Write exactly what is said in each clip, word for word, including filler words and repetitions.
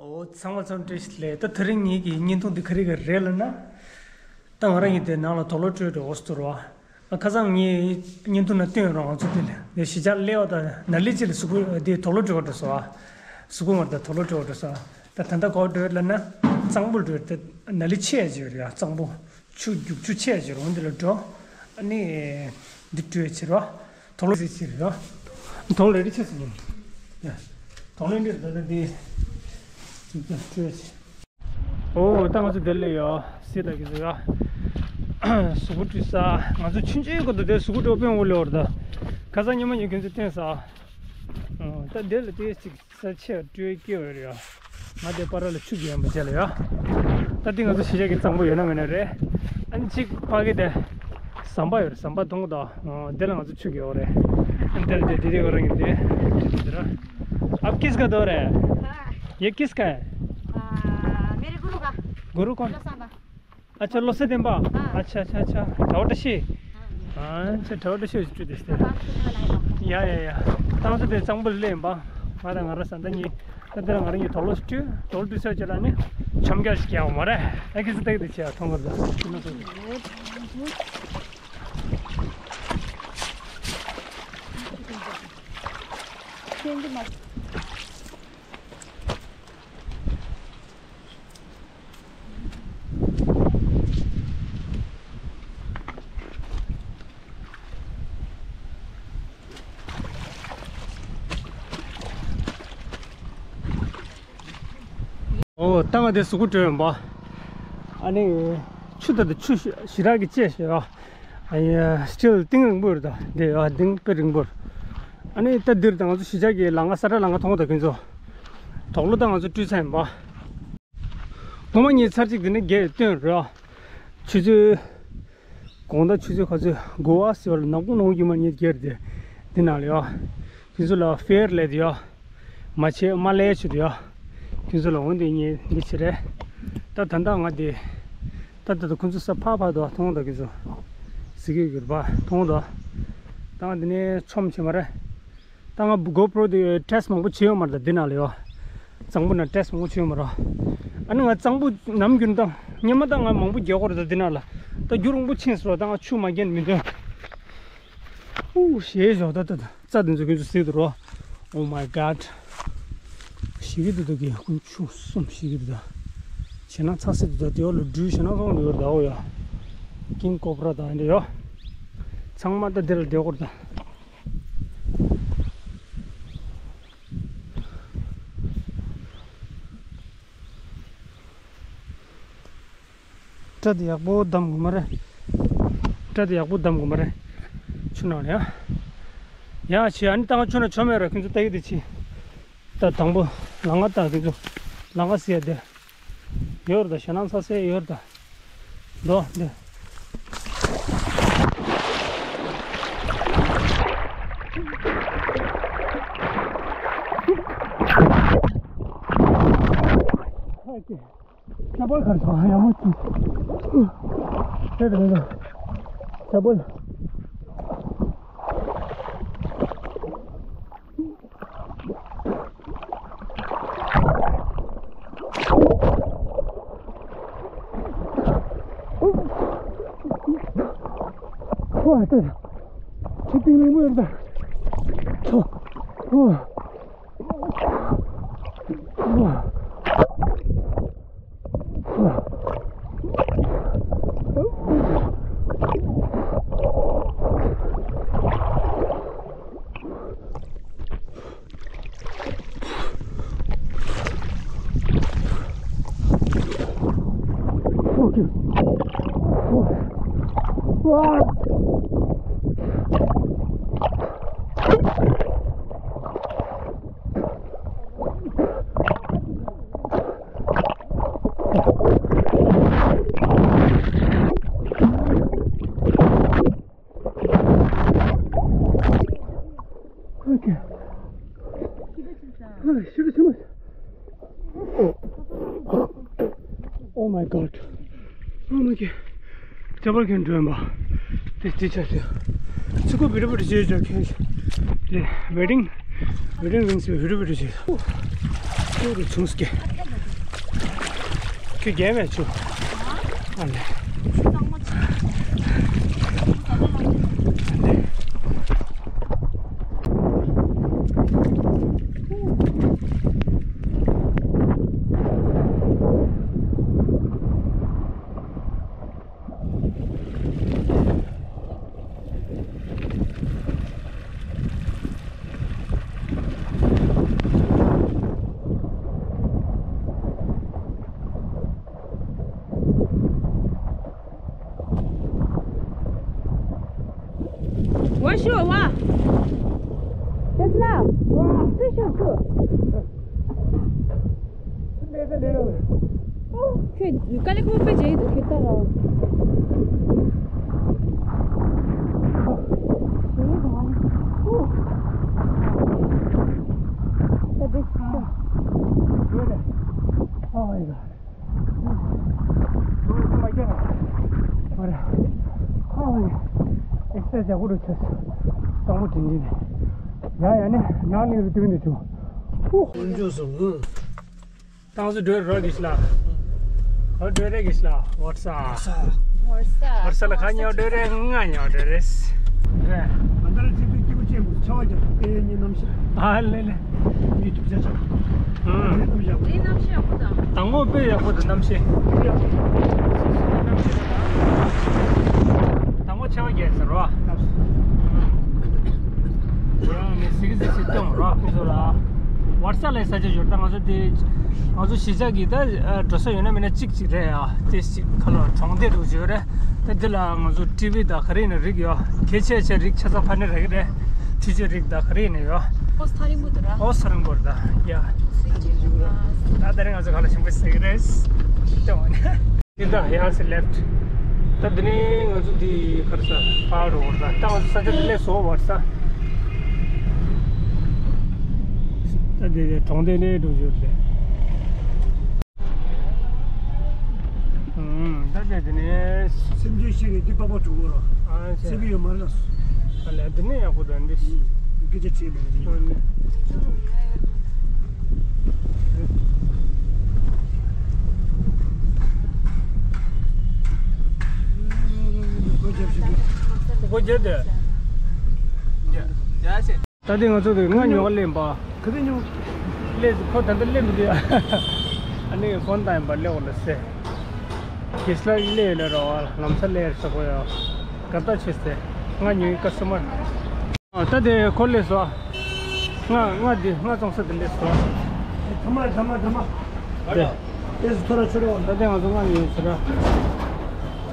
ཨོ་ཚང་མ་ཚང་བཀྲ་ཤིས་བདེ་ལེགས། ད་དེ་རིང་ངེད་ཀྱི་བརྙན་ཐུང་འདི་ག་རེ་ག་རེ་རེད་ལབ་ན། ད་ང་རང་གཉིས་དེ་ནང་ལ་དུག་ལོག་སྤྲོད་འགྲོ་འོ་ཟེར་བ། ཁ་སང་ངས་བརྙན་ཐུང་ནང་བསྟན་ཡོད་ར། ང་ཚོ་དེ་ལ་ནས་གཞིས་ཆགས་སླེབས་པ་དང་ནཱ་ལི་ཅིག་ལ་གཟུགས་པོ་དེ་དུག་ལོག་སྤྲོད་འགྲོ་སོང་ཨ། གཟུགས་པོ་ངར་དང་དུག་ལོག་སྤྲོད་འགྲོ་སོང་ཨ། ད་ད་ལྟ་ག་པར་འགྲོ་ལབ་ན་གཙང་པོ་འགྲོ། ད་ནཱ་ལི་ཆེ་ཡ་ཅིག་ཡོད་རེད་ཡ། གཙང་པོ་ཆུ་རྒྱུག་ཆུ་ཆེ་ཡ་ཅིག་ཡོད་རེད། འོ་འདི་ལ་འགྲོ། ཨ་ནི་འདི་སྤྲོད་ཡ་ཅིག་རེད། དུག་ལོག་ཟེར་ཅིག་རེད་ཡ། དུག་ལོག་རེད་ཆེ་ཟེར་ཉིན། ཡ། དུག་ལོག་འདི་རེད། ད་ད་འདི་འདི་སྤྲོད་ཡ་ཅིག། ཨོ་ད་ང་ཚོ་དེ་ལ་ཡོད་སྲིད་ད་གི་ཟེར་ཡ། གཟུགས་པོ་བཀྲུས་ས། ང་ཚོ་ཆུང་ཆུང་གོ་ད་དེ་གཟུགས་པོ་བཀྲུས་པ་དཔེ་འོ་ལེ་བར་ད། ཁ་སང་ཉི་མ་ཉིན་ཁྱོད་ཚོ་བསྟན་ས། ཨོ་ད་དེ་ལ་དེ་ཅིག་ས་ཆེ་བ་སྤྲོད་ཀྱི་ཡོད་རེད་ཡ། ང་དེ་པ་ར་ལ་ཆུ་རྒྱག་ཡོང་པ་བྱས་ལ་ཡ། ད་དེ་ང་ཚོ་གཞིས་ཆགས་ཀྱི་གཙང་པོ་ཡོད་ན་མེད་ན་རེད། ཨ་ནི་གཅིག་ཕ་གི་དེ་ཟམ་པ་ཡོད་རེད། ཟམ་པ་མཐོང་གི་འདུག་ཨོ་དེ་ལ་ང་ཚོ་ཆུ་རྒྱག་ཡོད་རེད། ཨ་ནི་དེ་ལ་དེ་དེ་དེ་ག་རང་གི་དེ་དེ་དེ་ར། आप किस का दौर है? ये किसका है? आ, मेरे गुरु का। गुरु कौन? लोसा का। अच्छा, लोसा देम्बा। हाँ। अच्छा, अच्छा, अच्छा। ठावटा शी। हाँ। अच्छा, ठावटा शी जुटु देस्ते। बात सुनने वाला है। या, या, या। तांसु दे चंबल ले बा। मारा ngara sanda ni। तदर ngara ni थोलो स्टू, थोलो दूसरा चला ने। छमग्या क्या हमारा? ऐसे तक दे चिया थोंगर दा। ཨོ་ད་ང་དེ་གཟུགས་པོ་བཀྲུས་ཡོང་པ། ཨ་ནི་ཆུ་ད་དུ་ཆུ་ཞི་རག་གི་ལྕེ་ཞེས་པ། ཨ་ཡ་སི་ཊིལ་གཏིང་རིང་པོ་རེད་ད། དེ་ཨ་གཏིང་དཔེ་རིང་པོ་རེད། ཨ་ནི་ད་འདིར་ད་ང་ཚོ་གཞིས་ཆགས་ཀྱི་ལམ་ཁ་ས་ཁྲ་ལམ་ཁ་མཐོང་ད་ཁྱོད་ཚོ། དུག་ལོག་ད་ང་ཚོ་བཀྲུས་ཚར་ཡིན་པ། སྔོན་མ་ངས་ཚར་གཅིག་དེ་ནས་བརྒལ་སྟོན་རོགས། ཆུ་ཚོད། དགོང་དག་ཆུ་ཚོད་ག་ཚོད་དགོ་བ་ཟེར་བ་ལ་ནམ་གུང་ནམ་གུང་རྒྱུ་མ་ངས་བརྒལ་དེ། འདི་ནང་ལ་ཡོད། ཁྱོད་ཚོ་ལ་ཕེར་ལས་དེ་ཡོད། མ་ཆེ་མ་ལས་ཆུ་དེ་ཡོད། ཁྱོད་ཚོ་ལ་འོན་ཏེ་ངས་འདི་བྱེད་རེད། ད་ད་ལྟ་ང་དེ། ད་ད་ད་ཁོང་ཚོ་ས་ཕག་ཕག་དུ་མཐོང་ད་ཁྱོད་ཚོ། ཟི་གི་གུར་པ་མཐོང་ད། ད་ང་འདི་ནས་ཆོམ་བྱེད་མ་རེད། ད་ང་གོ་པྲོ་དེ་ཊེ་སི་མང་པོ་བྱས་ཡོད་མ་རེད། ད་འདི་ནང་ལ་ཡོད། གཙང་པོ་ན་ཊེ་སི་མང་པོ་བྱས་ཡོད་མ་རེད། ཨ་ནི་ང་གཙང་པོ་ནམ་རྒྱུན་དང་སྙེ་མ་ད་ང་མང་པོ་རྒྱག་གོ་རེད། ད་འདི་ནང་ལ་ད་རྒྱུ་རིང་པོ་ཕྱིན་སོང་། ད་ང་ཆུ་མ་རྒྱག་མི་འདོད། ཨུ་ཞེས་བཞག་ད་ད་ད་རྩྭ་དེ་ཚོ་ཁྱོད་ཚོ་གཟིགས་འདུག་རོ། Oh my god། ཞིག་གི་འདུག་ད་གི་ཁོང་ཆུ་གསུམ་ཞིག་གི་འདུག་ད། བྱས་ན་ཚ་སེ་འདུག་ད། དེ་འོག་ལ་སྦྲུལ་བྱས་ན་ཚོང་འདུག་ད། འོ་ཡ། ཀིང་ཀོབ་ར་ད་འདི་ཡོ། ཚང་མ་ད་འདི་ལ་བསྡད་གོ་རེད་ད། སྐྲ་དེ་ཡག་པོ་བསྡམ་དགོས་མ་རེད། སྐྲ་དེ་ཡག་པོ་བསྡམ་དགོས་མ་རེད། ཆུ་ནང་ལ་ཡ། ཡ་ཆེ་ཨ་ནི་ད་ང་ཆུ་ནང་ཆོ་མེད་ར། ཁྱོད་ཚོ་ལྟ་གི་དེ་ཆེ། ད་དང་པོ་ལམ་ཁ་ད་ཁྱོད་ཚོ་ལམ་ཁ་ཟེར་ཡ་དེ། ཡོད་རེད་ད། ཞེད་སྣང་ཚ་སེ་ཡོད་རེད་ད། འགྲོ་འདི། ཁྱབ་པར་གར་སོང་ཡག་མོ་ཅིག་ཁྱབ་པར། ཁོ་ཨ་ཏི་ཁྱི་ཏིང་རིང་པོ་ཡོད་ད། ཁོ་ཁོ། Okay. Oh my god. Oh my god. Double can do it. This teacher. ཚིག་གོ་བི་རི་བི་རི་བྱེད་ཀྱི་ཁྱོད། དེ་ཝེ་ཌིང་། ཝེ་ཌིང་རིང་སི་བི་རི་བི་རི་བྱེད། ཁྱོད་རུ་ཆུང་སྐད། ཁྱོད་རྒྱལ་བས་ཆུ། ཨ་ལེ། ཝ་ཤོ་ཝ། དེ་ལ་ཝ་ཤོ་ཤོ། ཁྱོད་དཀའ་ལས་ཁོ་པེ་ཇེ་དུ་ཁྱོད་ལྟ་ར། ཞེས་དང་། ཨོ། ད་འདི་ཤོ། ཨོ་མའི་གྷོཌ། ཨོ་རེད། ཨེག་སར་སའི་ཛ་ཡག་པོ་འགྲོ་ཆོག་སོང་། དང་པོ་དྲན་གྱི་ནས། ཡ་ཡ་ནི་ནང་གླིང་རུ་དུས་ནས་བྱུང་། ཧུ། ཀུན་འབྱུང་སོང་། ཏང་སུ་འགྲོ་རོགས་གྱིས་ལ། ཁོ་འགྲོ་རེ་གྱིས་ལ་ཝར་ས། ཝར་ས། ཝར་ས་ལ་ཁ་ཉོ་འགྲོ་རེ་ང་ཉོ་འགྲོ་རེ། རེད། ང་ད་རེ་ཚིག་ཐུག་སྐྱིད་པོ་ཅན་པོ་ཆ་བ་རྒྱབ་ཨེ་ཉིན་གནམ་གཤིས། ཨ་ལེ་ལེ། མི་ཐུབ་ཆ་ཆ། ཨུམ། མི་ཐུབ་ཆ། དེ་གནམ་གཤིས་ཡག་པོ་དང་། དང་པོ་དཔེ་ཡག་པོ་དང་གནམ་གཤིས། དང་པོ་ཆ་བ་རྒྱས་ཟེར་རོ། ཡང་ནི་སིག་སི་སི་སྟོང་རོ་ཁོ་ཚོ་ལ། ཝར་ས་ལ་ས་ཆ་ཡོད་ད་ང་ཚོ་དེ། ང་ཚོ་གཞིས་ཆགས་ཀྱི་ད་འགྲོ་ས་ཡོད་ན་མེད་ན་གཅིག་གཅིག་རེད་ཡ། དེ་གཅིག་ཁ་ལོ་གྲོང་སྡེ་རུ་ཡོད་རེད། ད་འདི་ལ་ང་ཚོ་ཊི་ཝི་དང་ག་རེ་ཡིན་ན་རིགས་ཡོད། གལ་ཆེ་ཆེ་རིགས་ཆ་ཚང་ཕ་ནི་རེད་རེད། འཕྲུལ་ཆས་རིགས་དང་ག་རེ་ཡིན་ན་ཡོད། ཨོ་ས་རིང་པོ་འདུག་ར། ཨོ་ས་རིང་པོ་རེད་ད་ཡ། ད་ད་རེས་ང་ཚོ་ག་ལ་ཞིམ་པོ་ཟེར་གི་རེད། ལྟོས་ཨ་ནི། འདི་དང་ཡང་སེ་ལེཕ། ད་འདི་ནས་ང་ཚོ་འདི་གར་ས་ཕར་འགྲོ་བར་ད་ད་ང་ཚོ་ས་ཆ་འདི་ལས་བཟོ་བར་ས། ད་འདི་གྲོང་སྡེ་ནས་འགྲོ་རྒྱུ་རེད། ཨུམ། ད་འདི་འདི་ནས། སེམས་ཅན་ཞིག་གིས་འདི་པགས་པ་བྱུག་གོ་ར། ཨ་ཟེར་གི་ཡོད་མ་རེད། ཨ་ལས་འདི་ནས་ཡག་པོ་འདུག་འདི། སྐད་ཆ་དྲིས་མ་རེད། ཨ་ནི། སྒོ་རྒྱབ་དེ། ད་དེ་ང་ཚོ་དེ་ང་ཉོ་ག་ལེན་པ། ག་དེ་ཉོ། ལེ་ཁོ་ད་ལྟ་ལེན་མི་འདུག་ཨ་ནི་ཕོན་དང་ཡིན་པ་ལེ་འོ་ལ་སེ། གེ་སླ་ལེ་ལེ་ར་བ་ལམ་ས་ལེ་ས་གོ་ཡ། ག་ད་ཆེ་སེ། ང་ཉོའི་ཀ་སི་མར། ཨ་ད་དེ་ཁོ་ལས་སོ། ང་ང་དེ་ང་ཙོང་ས་དེ་ལས་སོ། ཐ་མ་ཐ་མ་ཐ་མ། དེ། དེ་སུ་ཐོ་ར་ཆོ་ར། ད་དེ་ང་ཚོ་ང་ཉོས་སོ་ར།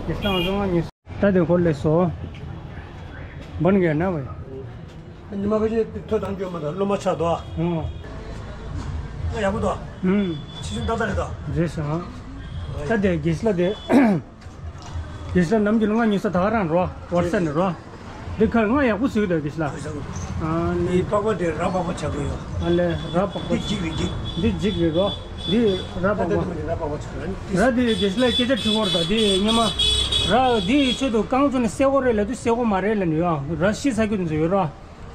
དེ་ས་ང་ཚོ་ང་ཉོས། ད་དེ་ཁོ་ལས་སོ། བན་གེ་ན་བས། ཉི་མ་ཁ་ཤས་ཐོ་དང་འགྱོད་མ་དང་སློབ་མ་ཆགས་དོ། ཨོ། ང་ཡག་པོ་དོ། ཨུམ། ཆི་ཆུང་ཏག་ཏག་རེད་དོ། རེད་སོ། ད་དེ་གེ་སླ་དེ། དེ་ས་ནམ་རྒྱུན་ང་ཉོས་ས་ད་ག་རང་རོ། ཝར་ས་ནས་རོ། འདི་ཁར་ང་ཡག་པོ་བཟོས་འདུག་གི་ཤི་ལ། ཨ་ནི། འདི་པགས་པ་དེ་ར་པགས་པ་ཆགས་ཀྱི་ཡོད། ཨ་ལེ་ར་པགས་པ། འདི་འཇིག་རེད་འདི། འདི་འཇིག་རེད་རོ། འདི་ར་པགས་པ། ད་ལྟ་འདི་ར་པགས་པ་ཆགས་ར་ནི། ར་འདི་གི་ཤི་ལ་སྐད་ཆ་དྲི་བོར་ད་འདི་ཉི་མ། ར་འདི་ཆེད་དུ་རྐང་བཙུགས་ནས་སེ་གོ་རེད་ལབ་དུས་སེ་གོ་མ་རེད་ལབ་ནི་ཡོད། ར་ཤི་ས་རྒྱུ་འདི་ཚོ་ཡོད་རོ།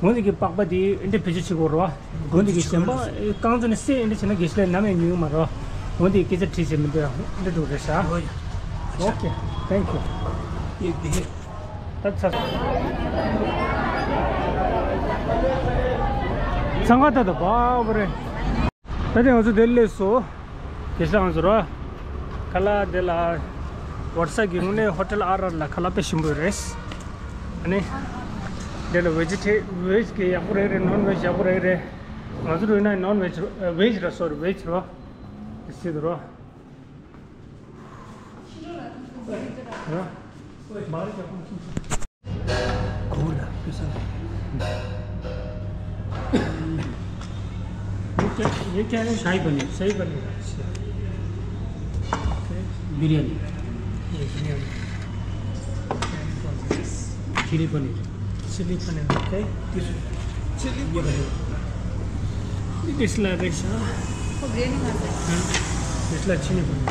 འོན་ཏེ་གི་པགས་པ་དེ་འདི་བེད་སྤྱོད་བྱེད་དགོས་རེད་བ། འོན་ཏེ་གི་གཞན་པ་རྐང་བཙུགས་ནས་སེ་འདི་བྱས་ན་གེ་ཤི་ལ་ནམ་ཡང་ཉུང་མ་རེད་བ། འོན་ཏེ་སྐད་ཆ་དྲིས་བྱེད་མི་འདུག་ཡང་འདི་འགྲོ་རེད་ཤག་ཨོ་ཡ། ཨོ་ཁེ། ཐེང་ཁྱུ། ཡེ་དེ། ད་ཚ། ཚང་ཁ་ད་ད་བ་བ་རེད། ད་དེ་ང་ཚོ་དེར་སླེབས་སོང་། དེ་སང་ང་ཚོ་ར། ཁ་ལག་དེ་ལ། ཝར་ས་གི་དངོས་གནས་ཧོ་ཊེལ་ཨར་ཨར་ལ་ཁ་ལག་དཔེ་ཞིམ་པོ་རེད། ཨ་ནི། དེ་ལ་ཝེ་ཇི་ཊེ་ཝེ་ཇི་གི་ཡག་པོ་རེད་རེད། ནོན་ཝེ་ཇི་ཡག་པོ་རེད་རེད། ང་ཚོ་རུ་ཡིན་ན་ནོན་ཝེ་ཇི་ཝེ་ཇི་ར་སོ་རི་ཝེ་ཇི་ར། དེ་སྲིད་དུ་ར། ར། མ་རེད་ཀྱང་། གོང་ལ་ཕེ་ས་ལ། ये क्या, ये क्या है? शाही पनीर। शाही पनीर। अच्छा। ओके। बिरयानी। ये बिरयानी। चिली पनीर। चिली पनीर, ओके। चिली पनीर। ये डिश ला रही है। वो बिरयानी खा सकते हैं। हाँ। डिश ला चिली पनीर।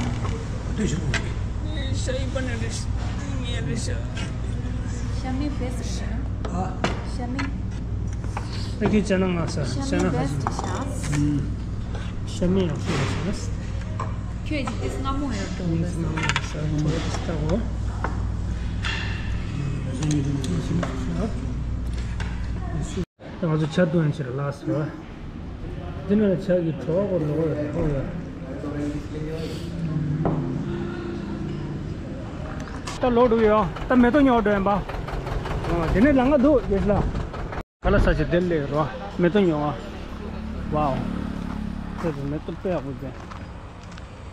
डिश। ये शाही पनीर डिश। ये डिश। शामी बेस्ट है ना? हाँ। शामी। देखिए चना मासा, शामी चना बेस्ट है। हम्म। शामी आपको है ना? ང་ཚོ་ཇ་འཐུང་ཡང་ཕྱིར་ལགས་སོ། འདི་ནས་ཇ་གི་བྲོ་བ་སྐོར་ལོག་ཡོད་ལོག་ཡོད། ད་ལོག་འགྲོ་ཡོད། ད་མེ་ཏོག་ཉོ་འགྲོ་ཡིན་པ། འདི་ནས་ལམ་ཁ་འདུག་རྒན་ལགས། ག་ལ་ས་ཆ་དེར་སླེབས་རོ། མེ་ཏོག་ཉོ་བ། ཝའོ། དེ་ཚོ་མེ་ཏོག་དཔེ་ཡག་པོ་མཛད།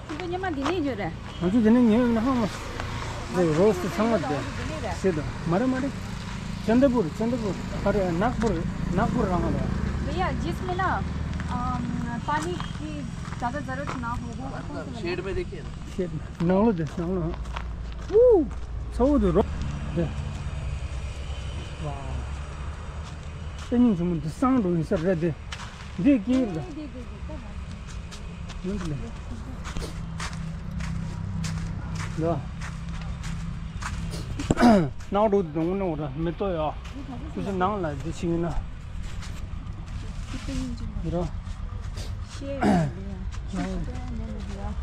ཁྱེད་ཚོ་ཉི་མ་འདི་ནས་ཉོས་རེད། ང་ཚོ་འདི་ནས་ཉོས་ཡོད་ན་ཧ་མ། དེ་རོ་སི་ཚང་མ་དེ། ཤེས་དང་མ་རེད་མ་རེད། ཅན་དེ་པུར་ཅན་དེ་པུར་ག་རེ་ནག་པུར་ནག་པུར་རང་རེད། भैया, जिसमें ना, अम, पानी की ज़्यादा ज़रूरत ना हो, वो कौन सा वाला है? शेड में देखिए ना। ཤེས་ནང་ལོ་དེ་ནང་ལོ། ཨུ། ཚ་བོ་དེ་རོ། དེ། ཝའོ། ཨེ་ཉིན་ཆུང་མོ་འདི་སང་འགྲོ་ཡིན་ས་རེད་དེ། འདི་སྐྱིད་རེད། འདི་འདི་འདི་འདི་ལ། ལ། ནང་འགྲོ་དུས་དང་པོ་ནང་ར་མེ་ཏོག་ཡ། སུ་ཞིག་ནང་ལ་འདི་ཕྱིན་ཡིན་ན། འདི་ར།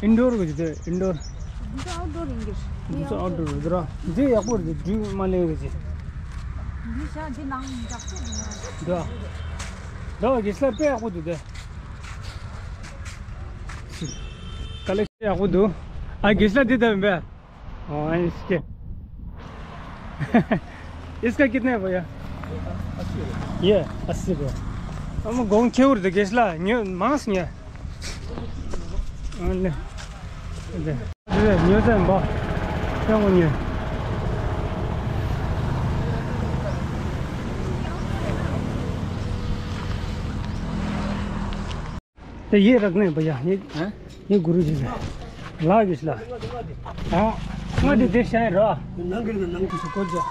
ཨིན་ཌོར་གི་ཅིག་དེ་ཨིན་ཌོར། འདི་ཚོ་ཨའུ་ཌོར་ཡིན་གྱི་རེད། འདི་ཚོ་ཨའུ་ཌོར་རེད་ར། འདི་ཡག་པོ་རེད། འདི་མ་ལེན་གི་ཅིག་འདི་ཤ་འདི་ནང་འཇག་ཚད་འདི་ནང་། འདི་འདི་གི་ཤ་དཔེ་ཡག་པོ་འདུག་དེ། དཀའ་ལས་ཡག་པོ་འདུག་ཨ་གི་ཤ་འདི་ལྟ་བུ་མེད། हाँ, इसके। इसका कितने है भैया? ये अस्सी रुपये। हम गोंग खेवर दे गेसला, न्यू मांस न्यू। अन्य। दे। दे, न्यू से बा। क्या वो न्यू? तो ये रखने हैं भैया, ये, हैं? ये गुरु जी का। ला गिसला। हाँ, मैं दे दे शायद रहा। नंग नंग किसी को जा।